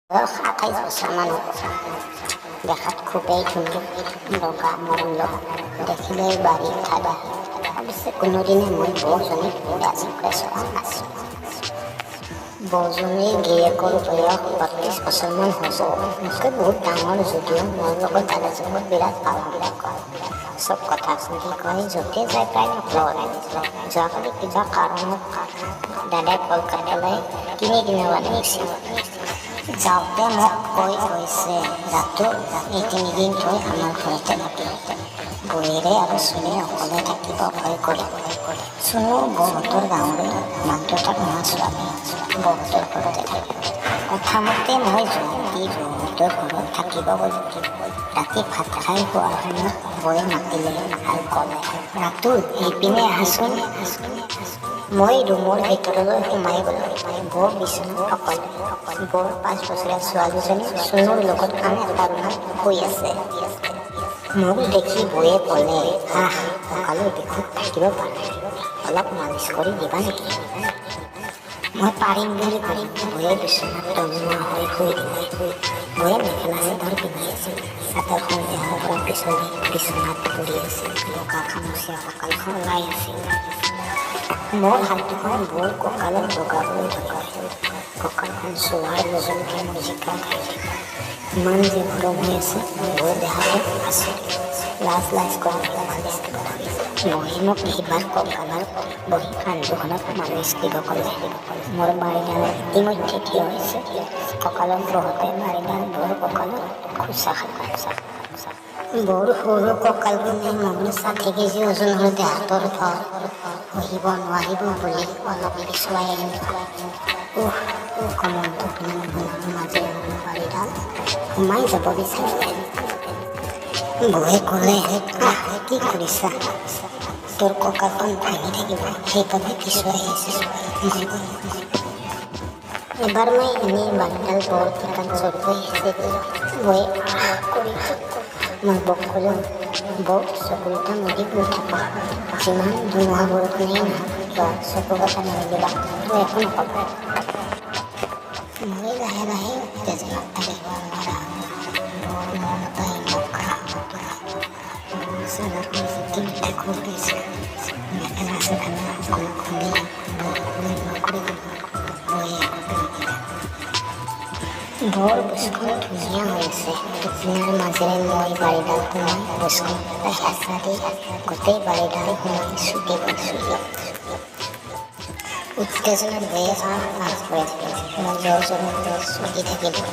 বয়স 28 বছৰমান হ'ব। দেখাত খুবেই ধুনীয়া, বগা, মৰম লগা, দেখিলেই বাঢ়ি উঠা দেহা। অৱশ্যে কোনোদিনে মই বৌজনীক বেয়া চকুৰে চোৱা নাছিলোঁ। বৌজনীৰ গিৰিয়েকৰ বয়স 32 বছৰমান হ'ব। মোতকৈ বহুত ডাঙৰ যদিও মোৰ লগত দাদাজনৰ বিৰাট ভাল সম্পৰ্ক। চব কথা খুলি কয়, য'তে যায় প্ৰায় মোক লগত। যোৱাকালি কিবা কাৰণত দাদাই কলকাতালৈ 3 দিনৰ কাৰণে গৈছিল। যাওঁতে মোক কৈ গৈছে, "ৰাতুল, এই 3 দিন তই আমাৰ ঘৰতে থাকিবি। বৌয়েৰে আৰু চুনুৱে অকলে থাকিব ভয় কৰে।" চুনু বৌহঁতৰ গাঁৱৰে মাক দেউতাক নোহোৱা ছোৱালী, বৌহঁতৰ ঘৰতে থাকে। কথামতে মই যোৱাৰাতি বৌহঁতৰ ঘৰত থাকিব গ'লোঁ। ৰাতি ভাত খাই শোৱাৰ সময়ত বৌয়ে মাতিলে আৰু ক'লে, "ৰাতুল, এইপিনে আহাচোন।" মই ৰুমৰ ভিতৰলৈ সোমাই গ'লোঁ। বৌ বিচনাত অকলে। বৌৰ 5 বছৰীয়া ছোৱালীজনী চুনুৰ লগত আন এটা ৰুমত শুই আছে। মোক দেখি বৌয়ে ক'লে, "আহ, কঁকালৰ বিষত থাকিব পৰা নাই। অলপ মালিচ কৰি দিবা নেকি?" মই পাৰিম বুলি কৈ বৌয়ে বিচনাত তলমুৱা হৈ শুই দিলে। বৌয়ে মেখেলা চাদৰ পিন্ধি আছিল। চাদৰখন দেহৰ পৰা পিছলি বিচনাত পৰি আছিল। বগা খামুচীয়া কঁকালখন ওলাই আছিল। মোৰ হাত দুখন বৌৰ কঁকালত বগাবলৈ ধৰিলে। কঁকালখন চোৱাৰ লগে লগে মোৰ জিকাৰ খাই উঠিল। ইমান যে গৰম হৈ আছে বৌৰ দেহাটো, আচৰিত! লাজ লাজ কৰি মালিচ দিব ধৰিলে। বৌয়ে মোক এইবাৰ কঁকালত বহি কাণ দুখনত মালিচ দিব ক'লে। মোৰ বাৰীডাল ইতিমধ্যে থিয় হৈছে। কঁকালত বহোঁতে বাৰীডাল বৌৰ কঁকালত খোচা খালে। বৌৰ সৰু কঁকালখনে মোৰ 60 কেজি ওজনৰ দেহাটোৰ ভৰ সহিব নোৱাৰিব বুলি অলপ পিছুৱাই আহিলোঁ। উফ, কোমল টোপনি মোহনাৰ মাজেৰে মোৰ বাৰীডাল সোমাই যাব বিচাৰিলে। বৌয়ে ক'লে, "আহ, কি কৰিছা? তোৰ কঁকালখন ভাঙি থাকিব, সেইবাবে পিছুৱাই আহিছোঁ।" এবাৰ মই এনেই বাৰীডাল বৌৰ টিকাত জোৰকৈ হেঁচি দিলোঁ। বৌয়ে আহ কৰি উঠিল। মই বৌক ক'লোঁ, "বৌ, চকু দুটা মুদি শুই থাকা। যিমান ধুমুহা বৰষুণেই নাহক কিয়, চকুকেইটা নিমেলিবা। তই একো নক'বা।" মই লাহে লাহে উত্তেজনাত থাকিব নোৱাৰা হ'লো। বৌৰ মৌনতাই মোক কাষত তুলিলে। বৌৰ চাদৰখন ইতিমধ্যে খোল খাইছিল। মেখেলা চাদৰৰ আঁচখন খুলি বৌক উলংগ কৰি দিলোঁ। বৌয়ে একো নিদিলে। বৌৰ বুচখন ধুনীয়া হৈ আছে। টোপনিৰ মাজেৰে মই বাৰীডাল সোমাই বুচখনত এটা হেঁচা দি গোটেই বাৰীডাল সোমাই চুটি কৰিলোঁ। উত্তেজনাত বৌয়ে আহ আহ কৰি থাকিল। মই জোৰ জোৰকৈ চুটি থাকিলোঁ।